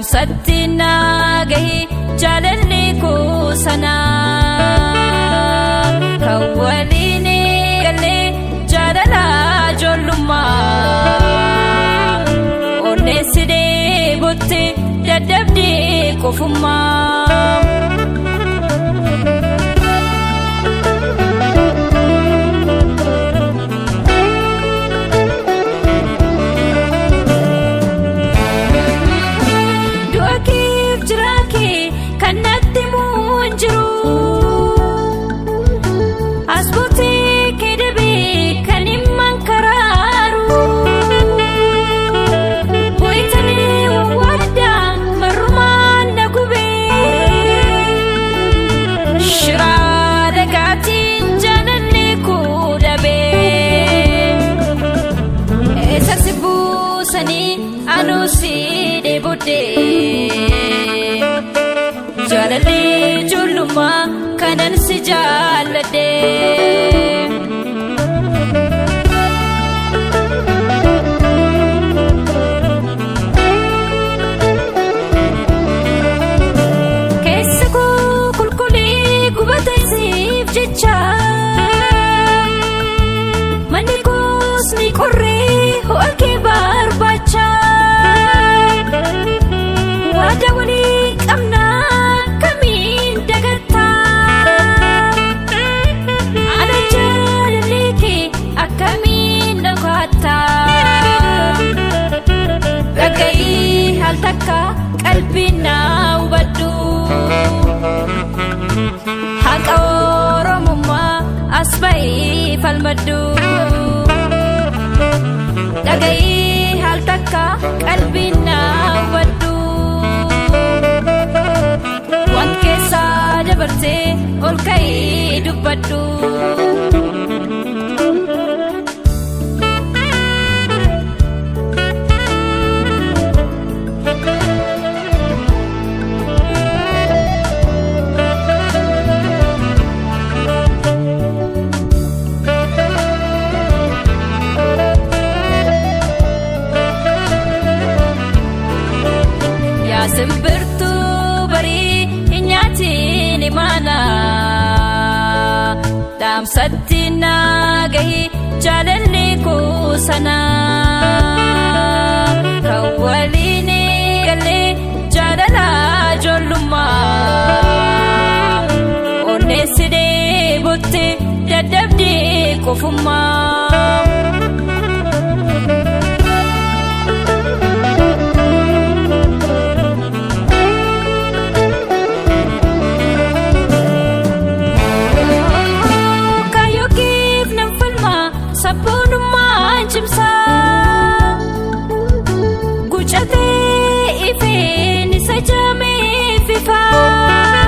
Dhaamsatti naa gahi jaalalli koo sana. Kan waliin galee jaalala ijoollummaa. Onneessidee bottee dadhabdee qofummaa. Du'a keef jiraa kee kan natti himuun jiru. As buutee kee dabee kan himman karaaru. Wayitanii wawwaaddaa marrumaan na gubee. Shiraa dhagaatiin jaalalli koo dhabee. Eessa si buusanii anuu si dheebodhee. Jaalalli ijoollummaa kanan si jaalladhee. Keessa koo qulqullee gubate siif jecha. Manni koos ni qorree ho'a kee barbaacha. Waadaa walii qabnaa kamiin dagattaa? Ana jaalalli kee akkamiin dhokattaa? Dhaga'ii al takka qalbiin naa hubadhu. Haqa Oromummaa as ba'ii falmadhu. Dhaga'ii al takka qalbiin naa hubadhu. Waan keessaa dabartee ol ka'ii dubbadhu. Yaa simbirtuu barii hin nyaatiin imaana. Dhaamsatti naa gahi jaalalli koo sana. Kan waliin galee jaalala ijoollummaa. Onneessidee bottee dadhabdee qofummaa. Kaayyoo keef nan falma sabboonummaan cimsaa. Gucatee ifeen isa jaamee fifaa.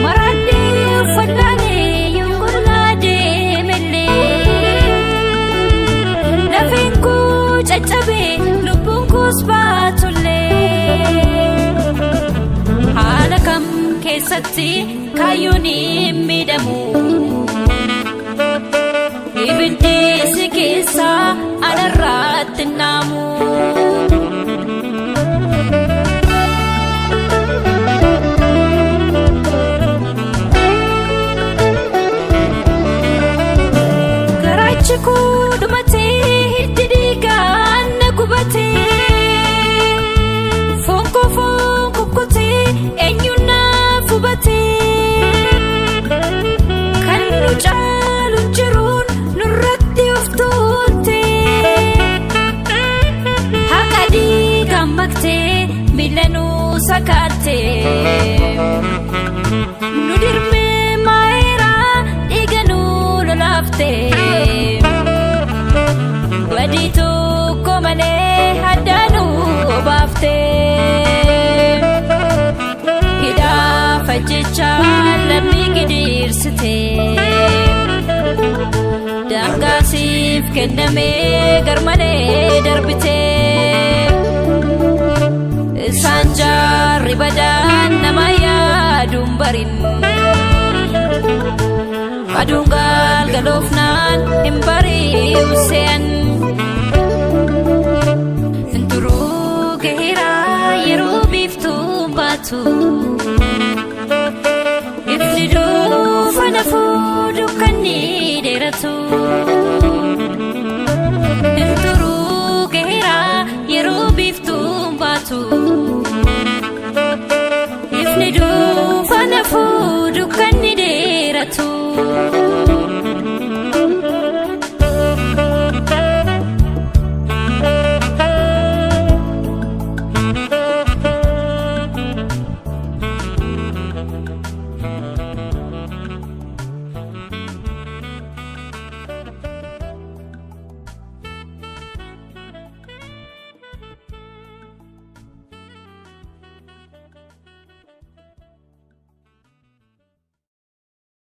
Maraadhee uffannaalee yoongollaa deemellee. Lafeen koo caccabee lubbuun koos baatullee. Haala kam keessatti kaayyoon hin miidhamu. Ibiddi si keessaa anarraatti naamu. Garaachi koo dhumatee hiddi dhiigaan na gubatee. Foon koo foon kukkutee eenyuun naaf hubatee. Kan nu caalu hin jiruun nurratti of tuultee. Haqa dhiigaan maktee miila nu sakaattee. Nu dirmee maayeraa dhiiga nu lolaaftee. Badii tokko malee adda nu baaftee. Hidhaa fajjechaa lammii gidirsitee. Daangaa siif kennamee garmalee darbitee. Isaan jaarri badaan nama yaaduun barin. Aduun galgaloofnaan hin bari'u se'an. Turuu gaheeraa baatu. Ifni dhufa nafuu dukkanni dheeratu. Hin turuu gaheera yeroo biiftuun baatu. Ifni dhufa nafuu dukkanni dheeratu.